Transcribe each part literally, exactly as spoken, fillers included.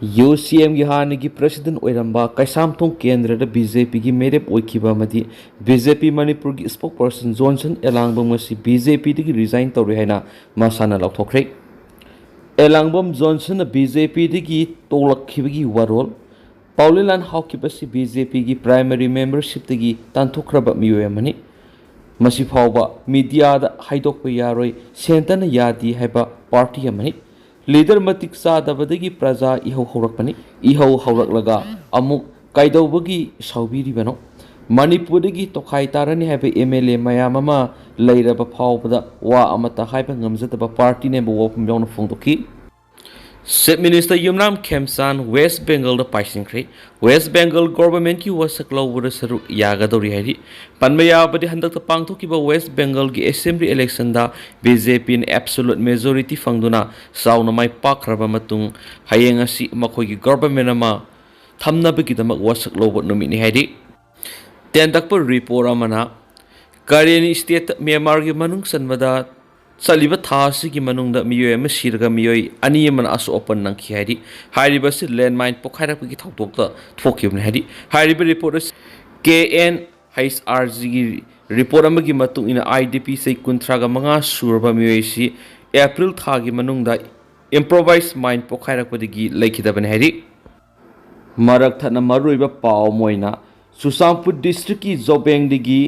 U ꯁꯤ ꯑꯦꯝꯒꯤ ꯍꯥꯟꯅꯒꯤ ꯄ꯭ꯔꯦꯁꯤꯗꯦꯟ ꯑꯣꯏꯔꯝꯕ ꯀꯩꯁꯥꯝꯊꯣꯡ ꯀꯦꯟꯗ꯭ꯔꯗ ꯕꯤ ꯖꯦ ꯄꯤꯒꯤ ꯃꯤꯔꯦꯞ ꯑꯣꯏꯈꯤꯕ ꯑꯃꯗꯤ ꯕꯤ ꯖꯦ ꯄꯤ ꯃꯅꯤꯄꯨꯔꯒꯤ ꯁ꯭ꯄꯣꯛꯄꯔꯁꯟ ꯖꯣꯟꯁꯟ ꯑꯦꯂꯥꯡꯕꯝ ꯑꯁꯤ ꯕꯤ ꯖꯦ ꯄꯤꯗꯒꯤ ꯔꯤꯖꯥꯏꯟ ꯇꯧꯔꯦ ꯍꯥꯏꯅ ꯃꯁꯥꯅ ꯂꯥꯎꯊꯣꯛꯈ꯭ꯔꯦ꯫ ꯑꯦꯂꯥꯡꯕꯝ ꯖꯣꯟꯁꯟꯅ ꯕꯤ ꯖꯦ ꯄꯤꯗꯒꯤ ꯇꯣꯛꯂꯛꯈꯤꯕꯒꯤ ꯋꯥꯔꯣꯜ꯫ ꯄꯥꯎꯂꯤꯂꯥꯟ ꯍꯥꯎꯈꯤꯕꯁꯤ ꯕꯤ ꯖꯦ ꯄꯤꯒꯤ ꯄ꯭ꯔꯥꯏꯃꯔꯤ ꯃꯦꯝꯕꯔꯁꯤꯞꯇꯒꯤ ꯇꯥꯟꯊꯣꯛꯈ꯭ꯔꯕ ꯃꯤꯑꯣꯏ ꯑꯃꯅꯤ꯫ ꯃꯁꯤ ꯐꯥꯎꯕ ꯃꯤꯗꯤꯌꯥꯗ ꯍꯥꯏꯗꯣꯛꯄ ꯌꯥꯔꯣꯏ, ꯁꯦꯟꯇꯔꯅ ꯌꯥꯗꯦ ꯍꯥꯏꯕ ꯄꯥꯔꯇꯤ ꯑꯃꯅꯤ꯫ ꯂꯤꯗꯔ ꯃꯇꯤꯛ ꯆꯥꯗꯕꯗꯒꯤ ꯄ꯭ꯔꯖꯥ ꯏꯍꯧ ꯍꯧꯔꯛꯄꯅꯤ꯫ ꯏꯍꯧ ꯍꯧꯔꯛꯂꯒ ꯑꯃꯨꯛ ꯀꯩꯗꯧꯕꯒꯤ ꯁꯥꯎꯕꯤꯔꯤꯕꯅꯣ? ꯃꯅꯤꯄꯨꯔꯗꯒꯤ ꯇꯣꯈꯥꯏ ꯇꯥꯔꯅꯤ ꯍꯥꯏꯕ ꯑꯦꯝ ꯑꯦꯜ ꯑꯦ ꯃꯌꯥꯝ ꯑꯃ ꯂꯩꯔꯕ ꯐꯥꯎꯕꯗ ꯋꯥ ꯑꯃꯠꯇ ꯍꯥꯏꯕ ꯉꯝꯖꯗꯕ ꯄꯥꯔꯇꯤꯅꯦꯕ ꯋꯥꯐꯝ ꯌꯥꯎꯅ ꯐꯣꯡꯗꯣꯛꯈꯤ꯫ Chief minister Yumnam Khemchand west ꯕꯦꯡꯒꯜꯗ ꯄꯥꯏꯁꯤꯟꯈ꯭ꯔꯦ꯫ ꯋꯦꯁ ꯕꯦꯡꯒꯜ ꯒꯣꯚꯔꯟꯃꯦꯟꯠꯀꯤ ꯋꯥꯁꯛ ꯂꯧꯕꯗ ꯁꯔꯨꯛ ꯌꯥꯒꯗꯧꯔꯤ ꯍꯥꯏꯔꯤ꯫ ꯄꯟꯕ ꯌꯥꯕꯗꯤ ꯍꯟꯗꯛꯇ ꯄꯥꯡꯊꯣꯛꯈꯤꯕ ꯋꯦꯁ ꯕꯦꯡꯒꯜꯒꯤ ꯑꯦꯁꯦꯝꯕ꯭ꯂꯤ ꯏꯂꯦꯛꯁꯟꯗ ꯕꯤ ꯖꯦ ꯄꯤꯅ ꯑꯦꯕꯁꯣꯂꯨꯠ ꯃꯦꯖꯣꯔꯤꯇꯤ ꯐꯪꯗꯨꯅ ꯆꯥꯎꯅ ꯃꯥꯏ ꯄꯥꯛꯈ꯭ꯔꯕ ꯃꯇꯨꯡ ꯍꯌꯦꯡ ꯑꯁꯤ ꯃꯈꯣꯏꯒꯤ ꯒꯣꯚꯔꯟꯃꯦꯟꯠ ꯑꯃ ꯊꯝꯅꯕꯒꯤꯗꯃꯛ ꯋꯥꯁꯛ ꯂꯧꯕ ꯅꯨꯃꯤꯠꯅꯤ ꯍꯥꯏꯔꯤ꯫ ꯇꯦꯟꯇꯛꯄ ꯔꯤꯄꯣꯔꯠ ꯑꯃꯅ ꯀꯔꯦꯟ ꯁ꯭ꯇꯦꯠꯇ ꯃ꯭ꯌꯥꯟꯃꯥꯔꯒꯤ ꯃꯅꯨꯡ ꯆꯟꯕꯗ ꯆꯠꯂꯤꯕ ꯊꯥ ꯑꯁꯤꯒꯤ ꯃꯅꯨꯡꯗ ꯃꯤꯑꯣꯏ ꯑꯃ ꯁꯤꯔꯒ ꯃꯤꯑꯣꯏ ꯑꯅꯤ ꯑꯃꯅ ꯑꯁꯣꯛ ꯑꯄꯟ ꯅꯪꯈꯤ ꯍꯥꯏꯔꯤ꯫ ꯍꯥꯏꯔꯤꯕ ꯑꯁꯤ ꯂꯦꯟꯃꯥꯏꯟ ꯄꯣꯈꯥꯏꯔꯛꯄꯒꯤ ꯊꯧꯗꯣꯛꯇ ꯊꯣꯛꯈꯤꯕꯅꯤ ꯍꯥꯏꯔꯤ꯫ ꯍꯥꯏꯔꯤꯕ ꯔꯤꯄꯣꯔꯠ ꯑꯁꯤ ꯀꯦ ꯑꯦꯟ ꯑꯩꯆ ꯑꯥꯔ ꯖꯤꯒꯤ ꯔꯤꯄꯣꯔꯠ ꯑꯃꯒꯤ ꯃꯇꯨꯡ ꯏꯟꯅ ꯑꯥꯏ ꯗꯤ ꯄꯤ ꯆꯍꯤ ꯀꯨꯟꯊ꯭ꯔꯥꯒ ꯃꯉꯥ ꯁꯨꯔꯕ ꯃꯤꯑꯣꯏ ꯑꯁꯤ ꯑꯦꯄ꯭ꯔꯤꯜ ꯊꯥꯒꯤ ꯃꯅꯨꯡꯗ ꯏꯝꯄ꯭ꯔꯣꯚꯥꯏꯁ ꯃꯥꯏꯟ ꯄꯣꯈꯥꯏꯔꯛꯄꯗꯒꯤ ꯂꯩꯈꯤꯗꯕꯅꯤ ꯍꯥꯏꯔꯤ꯫ ꯃꯔꯛ ꯊꯠꯅ ꯃꯔꯨꯑꯣꯏꯕ ꯄꯥꯎ ꯑꯃ ꯑꯣꯏꯅ ꯆꯨꯔꯆꯥꯟꯄꯨꯔ ꯗꯤꯁꯇ꯭ꯔꯤꯛꯀꯤ ꯖꯣꯕꯦꯡꯗꯒꯤ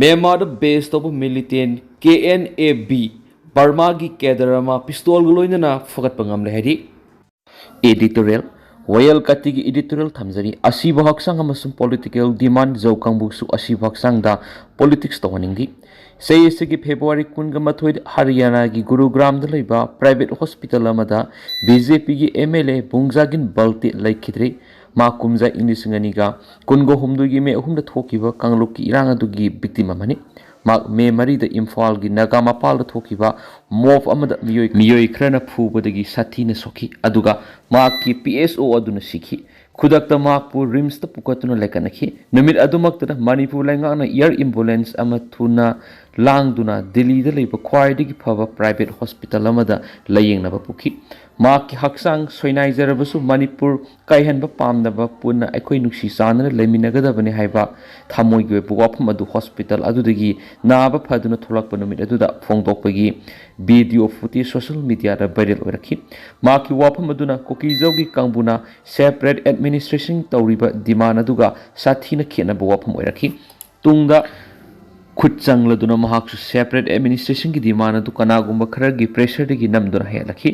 ꯃ꯭ꯌꯥꯟꯃꯥꯔꯗ ꯕꯦꯁ ꯇꯧꯕ ꯃꯤꯂꯤꯇꯦꯟ ꯀꯦ ꯑꯦꯟ ꯑꯦ ꯕꯤ ꯕꯔꯃꯥꯒꯤ ꯀꯦꯗꯔ ꯑꯃ ꯄꯤꯁꯇꯣꯜꯒ ꯂꯣꯏꯅꯅ ꯐꯒꯠꯄ ꯉꯝꯂꯦ ꯍꯥꯏꯔꯤ꯫ ꯑꯦꯗꯤꯇꯣꯔꯤꯌꯦꯜ, ꯋꯥꯌꯦꯜ ꯀꯥꯇꯤꯒꯤ ꯑꯦꯗꯤꯇꯣꯔꯤꯌꯦꯜ ꯊꯝꯖꯔꯤ꯫ ꯑꯁꯤꯕ ꯍꯛꯆꯥꯡ ꯑꯃꯁꯨꯡ ꯄꯣꯂꯤꯇꯤꯀꯦꯜ ꯗꯤꯃꯥꯟ ꯖꯧ ꯀꯥꯡꯕꯨꯁꯨ ꯑꯁꯤꯕ ꯍꯛꯆꯥꯡꯗ ꯄꯣꯂꯤꯇꯤꯛꯁ ꯇꯧꯍꯟꯅꯤꯡꯗꯦ꯫ ꯆꯍꯤ ꯑꯁꯤꯒꯤ ꯐꯦꯕ꯭ꯔꯨꯋꯥꯔꯤ ꯀꯨꯟꯒ ꯃꯥꯊꯣꯏꯗ ꯍꯔꯤꯌꯥꯅꯥꯒꯤ ꯒꯨꯔꯨꯒ꯭ꯔꯥꯝꯗ ꯂꯩꯕ ꯄ꯭ꯔꯥꯏꯚꯦꯠ ꯍꯣꯁꯄꯤꯇꯥꯜ ꯑꯃꯗ ꯕꯤ ꯖꯦ ꯄꯤꯒꯤ ꯑꯦꯝ ꯑꯦꯜ ꯑꯦ ꯕꯨꯡꯖꯥꯒꯤꯟ ꯕꯜꯇꯦ ꯂꯩꯈꯤꯗ꯭ꯔꯦ꯫ ꯃꯍꯥꯛ ꯀꯨꯝꯖꯥ ꯏꯪ ꯂꯤꯁꯤꯡ ꯑꯅꯤꯒ ꯀꯨꯟꯒ ꯍꯨꯝꯗꯣꯏꯒꯤ ꯃꯦ ꯑꯍꯨꯝꯗ ꯊꯣꯛꯈꯤꯕ ꯀꯥꯡꯂꯨꯞꯀꯤ ꯏꯔꯥꯡ ꯑꯗꯨꯒꯤ ꯚꯤꯛꯇꯤꯝ ꯑꯃꯅꯤ꯫ ꯃꯍꯥꯛ ꯃꯦ ꯃꯔꯤꯗ ꯏꯝꯐꯥꯜꯒꯤ ꯅꯥꯒꯥ ꯃꯄꯥꯜꯗ ꯊꯣꯛꯈꯤꯕ ꯃꯣꯞ ꯑꯃꯗ ꯃꯤꯑꯣꯏ ꯃꯤꯑꯣꯏ ꯈꯔꯅ ꯐꯨꯕꯗꯒꯤ ꯁꯥꯊꯤꯅ ꯁꯣꯛꯈꯤ, ꯑꯗꯨꯒ ꯃꯍꯥꯛꯀꯤ ꯄꯤ ꯑꯦꯁ ꯑꯣ ꯑꯗꯨꯅ ꯁꯤꯈꯤ꯫ ꯈꯨꯗꯛꯇ ꯃꯍꯥꯛꯄꯨ ꯔꯤꯝꯁꯇ ꯄꯨꯈꯠꯇꯨꯅ ꯂꯥꯏꯀꯠꯅꯈꯤ꯫ ꯅꯨꯃꯤꯠ ꯑꯗꯨꯃꯛꯇꯗ ꯃꯅꯤꯄꯨꯔ ꯂꯩꯉꯥꯛꯅ ꯏꯌꯔ ꯑꯦꯝꯕꯨꯂꯦꯟꯁ ꯑꯃ ꯊꯨꯅ ꯂꯥꯡꯗꯨꯅ ꯗꯤꯜꯂꯤꯗ ꯂꯩꯕ ꯈ꯭ꯋꯥꯏꯗꯒꯤ ꯐꯕ ꯄ꯭ꯔꯥꯏꯚꯦꯠ ꯍꯣꯁꯄꯤꯇꯥꯜ ꯑꯃꯗ ꯂꯥꯌꯦꯡꯅꯕ ꯄꯨꯈꯤ꯫ ꯃꯍꯥꯛꯀꯤ ꯍꯛꯆꯥꯡ ꯁꯣꯏꯅꯥꯏꯖꯔꯕꯁꯨ ꯃꯅꯤꯄꯨꯔ ꯀꯥꯏꯍꯟꯕ ꯄꯥꯝꯗꯕ, ꯄꯨꯟꯅ ꯑꯩꯈꯣꯏ ꯅꯨꯡꯁꯤ ꯆꯥꯟꯅꯅ ꯂꯩꯃꯤꯟꯅꯒꯗꯕꯅꯤ ꯍꯥꯏꯕ ꯊꯃꯣꯏꯒꯤ ꯑꯣꯏꯕ ꯋꯥꯐꯝ ꯑꯗꯨ ꯍꯣꯁꯄꯤꯇꯥꯜ ꯑꯗꯨꯗꯒꯤ ꯅꯥꯕ ꯐꯗꯨꯅ ꯊꯣꯛꯂꯛꯄ ꯅꯨꯃꯤꯠ ꯑꯗꯨꯗ ꯐꯣꯡꯗꯣꯛꯄꯒꯤ ꯚꯤꯗꯤꯑꯣ ꯐꯨꯇꯦꯖ ꯁꯣꯁꯤꯌꯦꯜ ꯃꯤꯗꯤꯌꯥꯗ ꯚꯥꯏꯔꯦꯜ ꯑꯣꯏꯔꯛꯈꯤ꯫ ꯃꯍꯥꯛꯀꯤ ꯋꯥꯐꯝ ꯑꯗꯨꯅ ꯀꯨꯀꯤꯖꯧꯒꯤ ꯀꯥꯡꯕꯨꯅ ꯁꯦꯄꯔꯦꯠ ꯑꯦꯗꯃꯤꯅꯤꯁꯇ꯭ꯔꯦꯁꯟ ꯇꯧꯔꯤꯕ ꯗꯤꯃꯥꯟ ꯑꯗꯨꯒ ꯁꯥꯊꯤꯅ ꯈꯦꯠꯅꯕ ꯋꯥꯐꯝ ꯑꯣꯏꯔꯛꯈꯤ꯫ ꯇꯨꯡꯗ ꯈꯨꯠ ꯆꯪꯂꯗꯨꯅ ꯃꯍꯥꯛꯁꯨ ꯁꯦꯄꯔꯦꯠ ꯑꯦꯗꯃꯤꯅꯤꯁꯇ꯭ꯔꯦꯁꯟꯒꯤ ꯗꯤꯃꯥꯟ ꯑꯗꯨ ꯀꯅꯥꯒꯨꯝꯕ ꯈꯔꯒꯤ ꯄ꯭ꯔꯦꯁꯔꯗꯒꯤ ꯅꯝꯗꯨꯅ ꯍꯦꯜꯂꯛꯈꯤ꯫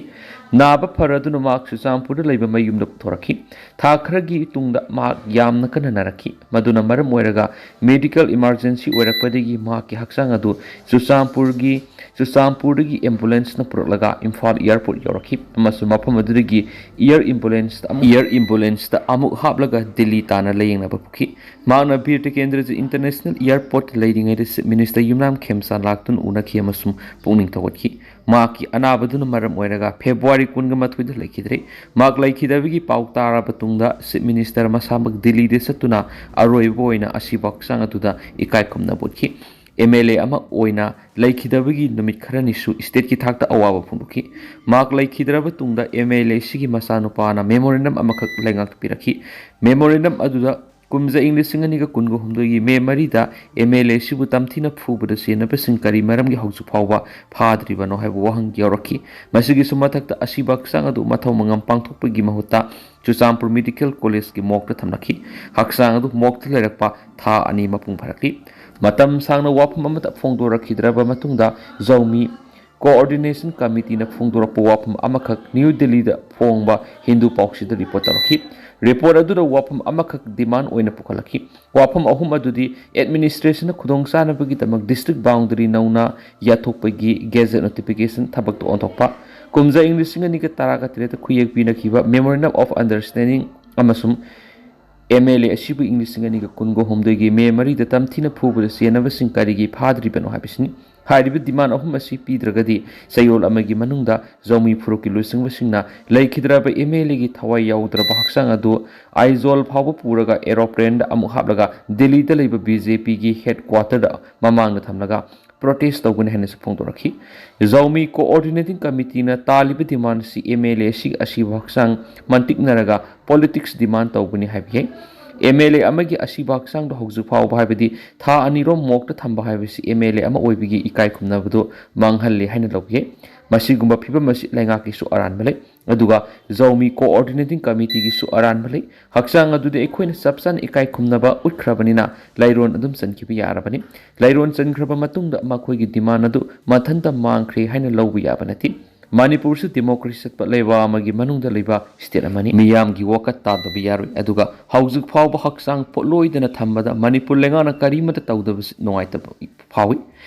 ꯅꯥꯕ ꯐꯔꯗꯨꯅ ꯃꯍꯥꯛ ꯆꯨꯔꯆꯥꯟꯄꯨꯔꯗ ꯂꯩꯕ ꯃꯌꯨꯝꯗ ꯄꯨꯊꯣꯔꯛꯈꯤ꯫ ꯊꯥ ꯈꯔꯒꯤ ꯇꯨꯡꯗ ꯃꯍꯥꯛ ꯌꯥꯝꯅ ꯀꯟꯅ ꯅꯥꯔꯛꯈꯤ꯫ ꯃꯗꯨꯅ ꯃꯔꯝ ꯑꯣꯏꯔꯒ ꯃꯦꯗꯤꯀꯦꯜ ꯏꯃꯥꯔꯖꯦꯟꯁꯤ ꯑꯣꯏꯔꯛꯄꯗꯒꯤ ꯃꯍꯥꯛꯀꯤ ꯍꯛꯆꯥꯡ ꯑꯗꯨ ꯆꯨꯔꯆꯥꯟꯄꯨꯔꯒꯤ ꯆꯨꯔꯆꯥꯟꯄꯨꯔꯗꯒꯤ ꯑꯦꯝꯕꯨꯂꯦꯟꯁꯅ ꯄꯨꯔꯛꯂꯒ ꯏꯝꯐꯥꯜ ꯑꯦꯌꯥꯔꯄꯣꯔꯠ ꯌꯧꯔꯛꯈꯤ ꯑꯃꯁꯨꯡ ꯃꯐꯝ ꯑꯗꯨꯗꯒꯤ ꯏꯌꯔ ꯑꯦꯝꯕꯨꯂꯦꯟꯁꯇ ꯑꯃꯨꯛ, ꯏꯌꯔ ꯑꯦꯝꯕꯨꯂꯦꯟꯁꯇ ꯑꯃꯨꯛ ꯍꯥꯞꯂꯒ ꯗꯤꯜꯂꯤ ꯇꯥꯟꯅ ꯂꯥꯌꯦꯡꯅꯕ ꯄꯨꯈꯤ꯫ ꯃꯍꯥꯛꯅ ꯕꯤꯔ ꯇꯤꯀꯦꯟꯗ꯭ꯔꯖꯤ ꯏꯟꯇꯔꯅꯦꯁꯅꯦꯜ ꯑꯦꯌꯥꯔꯄꯣꯔꯠꯇ ꯂꯩꯔꯤꯉꯩꯗ ꯆꯤꯐ ꯃꯤꯅꯤꯁꯇꯔ ꯌꯨꯝꯅꯥꯝ ꯈꯦꯝꯆꯥꯟ ꯂꯥꯛꯇꯨꯅ ꯎꯅꯈꯤ ꯑꯃꯁꯨꯡ ꯄꯨꯛꯅꯤꯡ ꯊꯧꯒꯠꯈꯤ꯫ ꯃꯍꯥꯛꯀꯤ ꯑꯅꯥꯕꯗꯨꯅ ꯃꯔꯝ ꯑꯣꯏꯔꯒ ꯐꯦꯕ꯭ꯔꯨꯋꯥꯔꯤ ꯀꯨꯟꯒ ꯃꯥꯊꯣꯏꯗ ꯂꯩꯈꯤꯗ꯭ꯔꯦ꯫ ꯃꯍꯥꯛ ꯂꯩꯈꯤꯗꯕꯒꯤ ꯄꯥꯎ ꯇꯥꯔꯕ ꯇꯨꯡꯗ ꯆꯤꯐ ꯃꯤꯅꯤꯁꯇꯔ ꯃꯁꯥꯃꯛ ꯗꯤꯜꯂꯤꯗ ꯆꯠꯇꯨꯅ ꯑꯔꯣꯏꯕ ꯑꯣꯏꯅ ꯑꯁꯤꯕ ꯍꯛꯆꯥꯡ ꯑꯗꯨꯗ ꯏꯀꯥꯏ ꯈꯨꯝꯅꯕ ꯎꯠꯈꯤ꯫ ꯑꯦꯝ ꯑꯦꯜ ꯑꯦ ꯑꯃ ꯑꯣꯏꯅ ꯂꯩꯈꯤꯗꯕꯒꯤ ꯅꯨꯃꯤꯠ ꯈꯔꯅꯤꯁꯨ ꯁ꯭ꯇꯦꯠꯀꯤ ꯊꯥꯛꯇ ꯑꯋꯥꯕ ꯐꯣꯡꯗꯣꯛꯈꯤ꯫ ꯃꯍꯥꯛ ꯂꯩꯈꯤꯗ꯭ꯔꯕ ꯇꯨꯡꯗ ꯑꯦꯝ ꯑꯦꯜ ꯑꯦ ꯁꯤꯒꯤ ꯃꯆꯥꯅꯨꯄꯥꯅ ꯃꯦꯃꯣꯔꯦꯟꯗꯝ ꯑꯃꯈꯛ ꯂꯩꯉꯥꯛꯇ ꯄꯤꯔꯛꯈꯤ꯫ ꯃꯦꯃꯣꯔꯦꯟꯗꯝ ꯑꯗꯨꯗ ꯀꯨꯝꯖꯥ ꯏꯪ ꯂꯤꯁꯤꯡ ꯑꯅꯤꯒ ꯀꯨꯟꯒ ꯍꯨꯝꯗꯣꯏꯒꯤ ꯃꯦ ꯃꯔꯤꯗ ꯑꯦꯝ ꯑꯦꯜ ꯑꯦ ꯁꯤꯕꯨ ꯇꯝꯊꯤꯅ ꯐꯨꯕꯗ ꯆꯦꯟꯅꯕꯁꯤꯡ ꯀꯔꯤ ꯃꯔꯝꯒꯤ ꯍꯧꯖꯤꯛ ꯐꯥꯎꯕ ꯐꯥꯗ꯭ꯔꯤꯕꯅꯣ ꯍꯥꯏꯕ ꯋꯥꯍꯪ ꯌꯥꯎꯔꯛꯈꯤ꯫ ꯃꯁꯤꯒꯤꯁꯨ ꯃꯊꯛꯇ ꯑꯁꯤꯕ ꯍꯛꯆꯥꯡ ꯑꯗꯨ ꯃꯊꯧ ꯃꯉꯝ ꯄꯥꯡꯊꯣꯛꯄꯒꯤ ꯃꯍꯨꯠꯇ ꯆꯨꯔꯆꯥꯟꯄꯨꯔ ꯃꯦꯗꯤꯀꯦꯜ ꯀꯣꯂꯦꯖꯀꯤ ꯃꯣꯔꯒꯇ ꯊꯝꯂꯛꯈꯤ꯫ ꯍꯛꯆꯥꯡ ꯑꯗꯨ ꯃꯣꯔꯒꯇ ꯂꯩꯔꯛꯄ ꯊꯥ ꯑꯅꯤ ꯃꯄꯨꯡ ꯐꯥꯔꯛꯂꯤ꯫ ꯃꯇꯝ ꯁꯥꯡꯅ ꯋꯥꯐꯝ ꯑꯃꯠꯇ ꯐꯣꯡꯗꯣꯔꯛꯈꯤꯗ꯭ꯔꯕ ꯃꯇꯨꯡꯗ ꯖꯧꯃꯤ ꯀꯣꯑꯣꯔꯗꯤꯅꯦꯁꯟ ꯀꯃꯤꯇꯤꯅ ꯐꯣꯡꯗꯣꯔꯛꯄ ꯋꯥꯐꯝ ꯑꯃꯈꯛ ꯅ꯭ꯌꯨ ꯗꯤꯜꯂꯤꯗ ꯐꯣꯡꯕ ꯍꯤꯟꯗꯨ ꯄꯥꯎꯆꯦꯗ ꯔꯤꯄꯣꯔꯠ ꯇꯧꯔꯛꯈꯤ꯫ ꯔꯤꯄꯣꯔꯠ ꯑꯗꯨꯗ ꯋꯥꯐꯝ ꯑꯃꯈꯛ ꯗꯤꯃꯥꯟ ꯑꯣꯏꯅ ꯄꯨꯈꯠꯂꯛꯈꯤ꯫ ꯋꯥꯐꯝ ꯑꯍꯨꯝ ꯑꯗꯨꯗꯤ ꯑꯦꯗꯃꯤꯅꯤꯁꯇ꯭ꯔꯦꯁꯟꯅ ꯈꯨꯗꯣꯡꯆꯥꯅꯕꯒꯤꯗꯃꯛ ꯗꯤꯁꯇ꯭ꯔꯤꯛ ꯕꯥꯎꯟꯗꯔꯤ ꯅꯧꯅ ꯌꯥꯊꯣꯛꯄꯒꯤ ꯒꯦꯖꯦꯠ ꯅꯣꯇꯤꯐꯤꯀꯦꯁꯟ ꯊꯕꯛꯇ ꯑꯣꯟꯊꯣꯛꯄ, ꯀꯨꯝꯖꯥ ꯏꯪ ꯂꯤꯁꯤꯡ ꯑꯅꯤꯒ ꯇꯔꯥꯒ ꯇꯔꯦꯠꯇ ꯈꯨꯌꯦꯛ ꯄꯤꯅꯈꯤꯕ ꯃꯦꯃꯣꯔꯦꯟꯗꯝ ꯑꯣꯐ ꯑꯟꯗꯔꯁ꯭ꯇꯦꯟꯗꯤꯡ ꯑꯃꯁꯨꯡ ꯑꯦꯝ ꯑꯦꯜ ꯑꯦ ꯑꯁꯤꯕꯨ ꯏꯪ ꯂꯤꯁꯤꯡ ꯑꯅꯤꯒ ꯀꯨꯟꯒ ꯍꯨꯝꯗꯣꯏꯒꯤ ꯃꯦ ꯃꯔꯤꯗ ꯇꯝꯊꯤꯅ ꯐꯨꯕꯗ ꯆꯦꯟꯅꯕꯁꯤꯡ ꯀꯔꯤꯒꯤ ꯐꯥꯗ꯭ꯔꯤꯕꯅꯣ ꯍꯥꯏꯕꯁꯤꯅꯤ꯫ ꯍꯥꯏꯔꯤꯕ ꯗꯤꯃꯥꯟ ꯑꯍꯨꯝ ꯑꯁꯤ ꯄꯤꯗ꯭ꯔꯒꯗꯤ ꯆꯌꯣꯜ ꯑꯃꯒꯤ ꯃꯅꯨꯡꯗ ꯖꯧꯃꯤ ꯐꯨꯔꯨꯞꯀꯤ ꯂꯨꯆꯤꯡꯕꯁꯤꯡꯅ ꯂꯩꯈꯤꯗ꯭ꯔꯕ ꯑꯦꯝ ꯑꯦꯜ ꯑꯦꯒꯤ ꯊꯋꯥꯏ ꯌꯥꯎꯗ꯭ꯔꯕ ꯍꯛꯆꯥꯡ ꯑꯗꯨ ꯑꯥꯏꯖꯣꯜ ꯐꯥꯎꯕ ꯄꯨꯔꯒ ꯑꯦꯔꯣꯄ꯭ꯂꯦꯟꯗ ꯑꯃꯨꯛ ꯍꯥꯞꯂꯒ ꯗꯤꯜꯂꯤꯗ ꯂꯩꯕ ꯕꯤ ꯖꯦ ꯄꯤꯒꯤ ꯍꯦꯗ ꯀ꯭ꯋꯥꯇꯔꯗ ꯃꯃꯥꯡꯗ ꯊꯝꯂꯒ ꯄ꯭ꯔꯣꯇꯦꯁ ꯇꯧꯒꯅꯤ ꯍꯥꯏꯅꯁꯨ ꯐꯣꯡꯗꯣꯔꯛꯈꯤ꯫ ꯖꯧꯃꯤ ꯀꯣꯑꯣꯔꯗꯤꯅꯦꯇꯤꯡ ꯀꯃꯤꯇꯤꯅ ꯇꯥꯜꯂꯤꯕ ꯗꯤꯃꯥꯟ ꯑꯁꯤ ꯑꯦꯝ ꯑꯦꯜ ꯑꯦ ꯑꯁꯤꯒꯤ ꯑꯁꯤꯕ ꯍꯛꯆꯥꯡ ꯃꯟꯇꯤꯛꯅꯔꯒ ꯄꯣꯂꯤꯇꯤꯛꯁ ꯗꯤꯃꯥꯟ ꯇꯧꯕꯅꯤ ꯍꯥꯏꯕ ꯌꯥꯏ꯫ ꯑꯦꯝ ꯑꯦꯜ ꯑꯦ ꯑꯃꯒꯤ ꯑꯁꯤꯕ ꯍꯛꯆꯥꯡꯗꯣ ꯍꯧꯖꯤꯛ ꯐꯥꯎꯕ, ꯍꯥꯏꯕꯗꯤ ꯊꯥ ꯑꯅꯤꯔꯣꯝ ꯃꯣꯛꯇ ꯊꯝꯕ ꯍꯥꯏꯕꯁꯤ ꯑꯦꯝ ꯑꯦꯜ ꯑꯦ ꯑꯃ ꯑꯣꯏꯕꯒꯤ ꯏꯀꯥꯏ ꯈꯨꯝꯅꯕꯗꯨ ꯃꯥꯡꯍꯜꯂꯤ ꯍꯥꯏꯅ ꯂꯧꯕ ꯌꯥꯏ꯫ ꯃꯁꯤꯒꯨꯝꯕ ꯐꯤꯕꯝ ꯑꯁꯤ ꯂꯩꯉꯥꯛꯀꯤꯁꯨ ꯑꯔꯥꯟꯕ ꯂꯩ, ꯑꯗꯨꯒ ꯖꯧꯃꯤ ꯀꯣꯑꯣꯔꯗꯤꯅꯦꯇꯤꯡ ꯀꯃꯤꯇꯤꯒꯤꯁꯨ ꯑꯔꯥꯟꯕ ꯂꯩ꯫ ꯍꯛꯆꯥꯡ ꯑꯗꯨꯗꯤ ꯑꯩꯈꯣꯏꯅ ꯆꯞ ꯆꯥꯅ ꯏꯀꯥꯏ ꯈꯨꯝꯅꯕ ꯎꯠꯈ꯭ꯔꯕꯅꯤꯅ ꯂꯩꯔꯣꯟ ꯑꯗꯨꯝ ꯆꯟꯈꯤꯕ ꯌꯥꯔꯕꯅꯤ꯫ ꯂꯩꯔꯣꯟ ꯆꯟꯈ꯭ꯔꯕ ꯃꯇꯨꯡꯗ ꯃꯈꯣꯏꯒꯤ ꯗꯤꯃꯥꯟ ꯑꯗꯨ ꯃꯊꯟꯇ ꯃꯥꯡꯈ꯭ꯔꯦ ꯍꯥꯏꯅ ꯂꯧꯕ ꯌꯥꯕ ꯅꯠꯇꯦ꯫ ꯃꯅꯤꯄꯨꯔꯁꯨ ꯗꯦꯃꯣꯀ꯭ꯔꯦꯁꯤ ꯆꯠꯄ ꯂꯩꯕꯥꯛ ꯑꯃꯒꯤ ꯃꯅꯨꯡꯗ ꯂꯩꯕ ꯁ꯭ꯇꯦꯠ ꯑꯃꯅꯤ꯫ ꯃꯤꯌꯥꯝꯒꯤ ꯋꯥꯀꯠ ꯇꯥꯗꯕ ꯌꯥꯔꯣꯏ꯫ ꯑꯗꯨꯒ ꯍꯧꯖꯤꯛ ꯐꯥꯎꯕ ꯍꯛꯆꯥꯡ ꯄꯣꯠꯂꯣꯏꯗꯅ ꯊꯝꯕꯗ ꯃꯅꯤꯄꯨꯔ ꯂꯩꯉꯥꯛꯅ ꯀꯔꯤꯃꯠꯇ ꯇꯧꯗꯕꯁꯤ ꯅꯨꯡꯉꯥꯏꯇꯕ ꯐꯥꯎꯏ꯫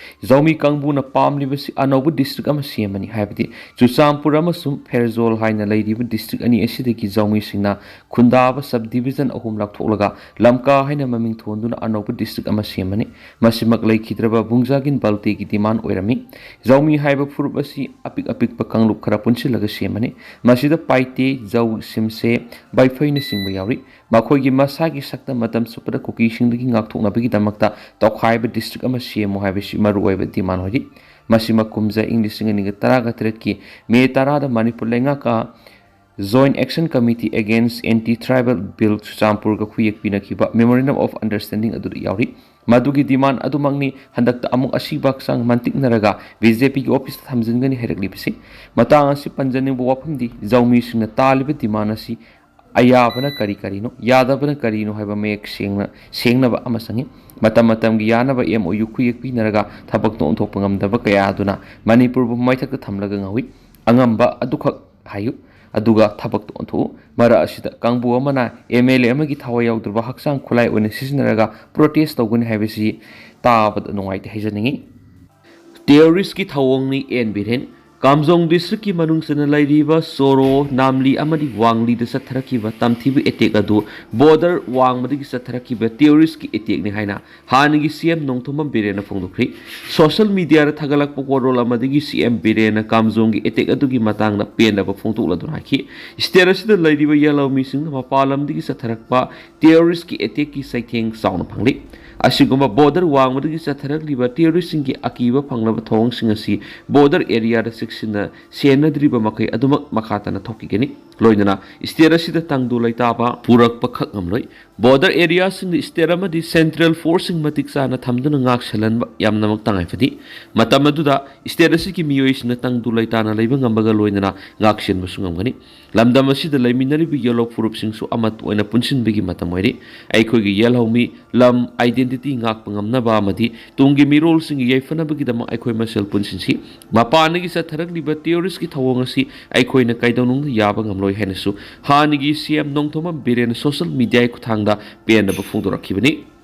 ꯖꯧꯃꯤ ꯀꯥꯡꯕꯨꯅ ꯄꯥꯝꯂꯤꯕꯁꯤ ꯑꯅꯧꯕ ꯗꯤꯁꯇ꯭ꯔꯤꯛ ꯑꯃ ꯁꯦꯝꯕꯅꯤ, ꯍꯥꯏꯕꯗꯤ ꯆꯨꯔꯆꯥꯟꯄꯨꯔ ꯑꯃꯁꯨꯡ ꯐꯦꯔꯖꯣꯜ ꯍꯥꯏꯅ ꯂꯩꯔꯤꯕ ꯗꯤꯁꯇ꯭ꯔꯤꯛ ꯑꯅꯤ ꯑꯁꯤꯗꯒꯤ ꯖꯧꯃꯤꯁꯤꯡꯅ ꯈꯨꯟꯗꯥꯕ ꯁꯕ ꯗꯤꯕꯤꯖꯟ ꯑꯍꯨꯝ ꯂꯥꯞꯊꯣꯛꯂꯒ ꯂꯝꯀꯥ ꯍꯥꯏꯅ ꯃꯃꯤꯡ ꯊꯣꯟꯗꯨꯅ ꯑꯅꯧꯕ ꯗꯤꯁꯇ꯭ꯔꯤꯛ ꯑꯃ ꯁꯦꯝꯕꯅꯤ꯫ ꯃꯁꯤꯃꯛ ꯂꯩꯈꯤꯗ꯭ꯔꯕ ꯕꯨꯡꯖꯥꯒꯤꯟ ꯕꯜꯇꯦꯒꯤ ꯗꯤꯃꯥꯟ ꯑꯣꯏꯔꯝꯃꯤ꯫ ꯖꯧꯃꯤ ꯍꯥꯏꯕ ꯐꯨꯔꯨꯞ ꯑꯁꯤ ꯑꯄꯤꯛ ꯑꯄꯤꯛꯄ ꯀꯥꯡꯂꯨꯞ ꯈꯔ ꯄꯨꯟꯁꯤꯜꯂꯒ ꯁꯦꯝꯕꯅꯤ꯫ ꯃꯁꯤꯗ ꯄꯥꯏꯇꯦ, ꯖꯧ, ꯁꯤꯝꯁꯦ, ꯕꯥꯏꯐꯩꯅꯆꯤꯡꯕ ꯌꯥꯎꯔꯤ꯫ ꯃꯈꯣꯏꯒꯤ ꯃꯁꯥꯒꯤ ꯁꯛꯇꯝ ꯃꯇꯝ ꯆꯨꯞꯄꯗ ꯀꯨꯀꯤꯁꯤꯡꯗꯒꯤ ꯉꯥꯛꯊꯣꯛꯅꯕꯒꯤꯗꯃꯛꯇ ꯇꯧꯈꯥꯏꯕ ꯗꯤꯁꯇ꯭ꯔꯤꯛ ꯑꯃ ꯁꯦꯝꯃꯨ ꯍꯥꯏꯕꯁꯤ ꯃꯔꯨꯑꯣꯏꯕ ꯗꯤꯃꯥꯟ ꯑꯣꯏꯔꯤ꯫ ꯃꯁꯤꯃꯛ ꯀꯨꯝꯖꯥ ꯏꯪ ꯂꯤꯁꯤꯡ ꯑꯅꯤꯒ ꯇꯔꯥꯒ ꯇꯔꯦꯠꯀꯤ ꯃꯦ ꯇꯔꯥꯗ Manipur ꯂꯩꯉꯥꯛꯀ Joint Action Committee Against Anti Tribal Bill ꯆꯨꯔꯆꯥꯟꯄꯨꯔꯒ ꯈꯨꯌꯦꯛ ꯄꯤꯅꯈꯤꯕ Memorandum of Understanding ꯑꯗꯨꯗ ꯌꯥꯎꯔꯤ꯫ ꯃꯗꯨꯒꯤ ꯗꯤꯃꯥꯟ ꯑꯗꯨꯃꯛꯅꯤ ꯍꯟꯗꯛꯇ ꯑꯃꯨꯛ ꯑꯁꯤꯕ ꯍꯛꯆꯥꯡ ꯃꯟꯇꯤꯛꯅꯔꯒ ꯕꯤ ꯖꯦ ꯄꯤꯒꯤ ꯑꯣꯐꯤꯁꯇ ꯊꯝꯖꯤꯟꯒꯅꯤ ꯍꯥꯏꯔꯛꯂꯤꯕꯁꯤ꯫ ꯃꯇꯥꯡ ꯑꯁꯤ ꯄꯟꯖꯅꯤꯡꯕ ꯋꯥꯐꯝꯗꯤ ꯖꯧꯃꯤꯁꯤꯡꯅ ꯇꯥꯜꯂꯤꯕ ꯗꯤꯃꯥꯟ ꯑꯁꯤ ꯑꯌꯥꯕꯅ ꯀꯔꯤ ꯀꯔꯤꯅꯣ, ꯌꯥꯗꯕꯅ ꯀꯔꯤꯅꯣ ꯍꯥꯏꯕ ꯃꯌꯦꯛ ꯁꯦꯡꯅ, ꯁꯦꯡꯅꯕ ꯑꯃ ꯆꯪꯏ꯫ ꯃꯇꯝ ꯃꯇꯝꯒꯤ ꯌꯥꯅꯕ ꯑꯦꯝ ꯑꯣ ꯌꯨ ꯈꯨꯌꯦꯛ ꯄꯤꯅꯔꯒ ꯊꯕꯛꯇ ꯑꯣꯟꯊꯣꯛꯄ ꯉꯝꯗꯕ ꯀꯌꯥ ꯑꯗꯨꯅ ꯃꯅꯤꯄꯨꯔꯕꯨ ꯃꯩꯊꯛꯇ ꯊꯝꯂꯒ ꯉꯥꯎꯏ꯫ ꯑꯉꯝꯕ ꯑꯗꯨꯈꯛ ꯍꯥꯏꯌꯨ, ꯑꯗꯨꯒ ꯊꯕꯛꯇ ꯑꯣꯟꯊꯣꯛꯎ꯫ ꯃꯔꯛ ꯑꯁꯤꯗ ꯀꯥꯡꯕꯨ ꯑꯃꯅ ꯑꯦꯝ ꯑꯦꯜ ꯑꯦ ꯑꯃꯒꯤ ꯊꯋꯥꯏ ꯌꯥꯎꯗ꯭ꯔꯕ ꯍꯛꯆꯥꯡ ꯈꯨꯠꯂꯥꯏ ꯑꯣꯏꯅ ꯁꯤꯖꯤꯟꯅꯔꯒ ꯄ꯭ꯔꯣꯇꯦꯁ ꯇꯧꯒꯅꯤ ꯍꯥꯏꯕꯁꯤ ꯇꯥꯕꯗ ꯅꯨꯡꯉꯥꯏꯇꯦ ꯍꯥꯏꯖꯅꯤꯡꯏ꯫ ꯇꯦꯔꯣꯔꯤꯁꯀꯤ ꯊꯧꯑꯣꯡꯅꯤ ꯑꯦꯟ ꯕꯤꯔꯦꯟ꯫ ꯀꯥꯝꯖꯣꯡ ꯗꯤꯁꯇ꯭ꯔꯤꯛꯀꯤ ꯃꯅꯨꯡ ꯆꯟꯅ ꯂꯩꯔꯤꯕ ꯁꯣꯔꯣ, ꯅꯥꯝꯂꯤ ꯑꯃꯗꯤ ꯋꯥꯡꯂꯤꯗ ꯆꯠꯊꯔꯛꯈꯤꯕ ꯇꯝꯊꯤꯕ ꯑꯦꯇꯦꯛ ꯑꯗꯨ ꯕꯣꯔꯗꯔ ꯋꯥꯡꯃꯗꯒꯤ ꯆꯠꯊꯔꯛꯈꯤꯕ ꯇꯦꯔꯣꯔꯤꯁꯀꯤ ꯑꯦꯇꯦꯛꯅꯤ ꯍꯥꯏꯅ ꯍꯥꯟꯅꯒꯤ ꯁꯤ ꯑꯦꯝ ꯅꯣꯡꯊꯣꯝꯕꯝ ꯕꯤꯔꯦꯟꯅ ꯐꯣꯡꯗꯣꯛꯈ꯭ꯔꯤ꯫ ꯁꯣꯁꯦꯜ ꯃꯤꯗꯤꯌꯥꯗ ꯊꯥꯒꯠꯂꯛꯄ ꯋꯥꯔꯣꯜ ꯑꯃꯗꯒꯤ ꯁꯤ ꯑꯦꯝ ꯕꯤꯔꯦꯟꯅ ꯀꯥꯝꯖꯣꯡꯒꯤ ꯑꯦꯇꯦꯛ ꯑꯗꯨꯒꯤ ꯃꯇꯥꯡꯗ ꯄꯦꯟꯗꯕ ꯐꯣꯡꯗꯣꯛꯂꯗꯨꯅ ꯍꯥꯏꯈꯤ, ꯁ꯭ꯇꯦꯠ ꯑꯁꯤꯗ ꯂꯩꯔꯤꯕ ꯌꯦꯜꯍꯧꯃꯤꯁꯤꯡꯅ ꯃꯄꯥꯟ ꯂꯝꯗꯒꯤ ꯆꯠꯊꯔꯛꯄ ꯇꯦꯔꯣꯔꯤꯁꯀꯤ ꯑꯦꯇꯦꯛꯀꯤ ꯆꯩꯊꯦꯡ ꯆꯥꯎꯅ ꯐꯪꯂꯤ꯫ ꯑꯁꯤꯒꯨꯝꯕ ꯕꯣꯔꯗꯔ ꯋꯥꯡꯃꯗꯒꯤ ꯆꯠꯊꯔꯛꯂꯤꯕ ꯇꯦꯔꯣꯔꯤꯁꯁꯤꯡꯒꯤ ꯑꯀꯤꯕ ꯐꯪꯂꯕ ꯊꯧꯑꯣꯡꯁꯤꯡ ꯑꯁꯤ ꯕꯣꯔꯗꯔ ꯑꯦꯔꯤꯌꯥꯗ ꯆꯦꯛꯁꯤꯟꯅ ꯁꯦꯟꯅꯗ꯭ꯔꯤꯕ ꯃꯈꯩ ꯑꯗꯨꯃꯛ ꯃꯈꯥ ꯇꯥꯅ ꯊꯣꯛꯈꯤꯒꯅꯤ꯫ ꯂꯣꯏꯅꯅ ꯁ꯭ꯇꯦꯠ ꯑꯁꯤꯗ ꯇꯪꯗꯨ ꯂꯩꯇꯥꯕ ꯄꯨꯔꯛꯄ ꯈꯛ ꯉꯝꯂꯣꯏ꯫ ꯕꯣꯔꯗꯔ ꯑꯦꯔꯤꯌꯥꯁꯤꯡꯗ ꯁ꯭ꯇꯦꯠ ꯑꯃꯗꯤ ꯁꯦꯟꯇ꯭ꯔꯦꯜ ꯐꯣꯔꯁꯁꯤꯡ ꯃꯇꯤꯛ ꯆꯥꯅ ꯊꯝꯗꯨꯅ ꯉꯥꯛ ꯁꯦꯜꯍꯟꯕ ꯌꯥꯝꯅꯃꯛ ꯇꯉꯥꯏ ꯐꯗꯦ꯫ ꯃꯇꯝ ꯑꯗꯨꯗ ꯁ꯭ꯇꯦꯠ ꯑꯁꯤꯒꯤ ꯃꯤꯑꯣꯏꯁꯤꯡꯅ ꯇꯪꯗꯨ ꯂꯩꯇꯥꯅ ꯂꯩꯕ ꯉꯝꯕꯒ ꯂꯣꯏꯅꯅ ꯉꯥꯛ ꯁꯦꯟꯕꯁꯨ ꯉꯝꯒꯅꯤ꯫ ꯂꯝꯗꯝ ꯑꯁꯤꯗ ꯂꯩꯃꯤꯟꯅꯔꯤꯕ ꯌꯦꯜꯍꯧ ꯐꯨꯔꯨꯞꯁꯤꯡꯁꯨ ꯑꯃꯠꯇ ꯑꯣꯏꯅ ꯄꯨꯟꯁꯤꯟꯕꯒꯤ ꯃꯇꯝ ꯑꯣꯏꯔꯤ꯫ ꯑꯩꯈꯣꯏꯒꯤ ꯌꯦꯜꯍꯧꯃꯤ ꯂꯝ identity ꯉꯥꯛꯄ ꯉꯝꯅꯕ ꯑꯃꯗꯤ ꯇꯨꯡꯒꯤ ꯃꯤꯔꯣꯜꯁꯤꯡꯒꯤ ꯌꯥꯏꯐꯅꯕꯒꯤꯗꯃꯛ ꯑꯩꯈꯣꯏ ꯃꯁꯦꯜ ꯄꯨꯟꯁꯤꯟꯁꯤ꯫ ꯃꯄꯥꯟꯗꯒꯤ ꯆꯠꯊꯔꯛꯂꯤꯕ ꯇꯦꯔꯣꯔꯤꯁꯀꯤ ꯊꯧꯑꯣꯡ ꯑꯁꯤ ꯑꯩꯈꯣꯏꯅ ꯀꯩꯗꯧꯅꯨꯡꯗ ꯌꯥꯕ ꯉꯝꯂꯣꯏ ꯍꯥꯏꯅꯁꯨ ꯍꯥꯟꯅꯒꯤ ꯁꯤ ꯑꯦꯝ ꯅꯣꯡꯊꯣꯝꯕꯝ ꯕꯤꯔꯦꯟꯅ ꯁꯣꯁꯦꯜ ꯃꯤꯗꯤꯌꯥꯒꯤ ꯈꯨꯠꯊꯥꯡꯗ ꯄꯦꯟꯗꯕ ꯐꯣꯡꯗꯣꯔꯛꯈꯤꯕꯅꯤ꯫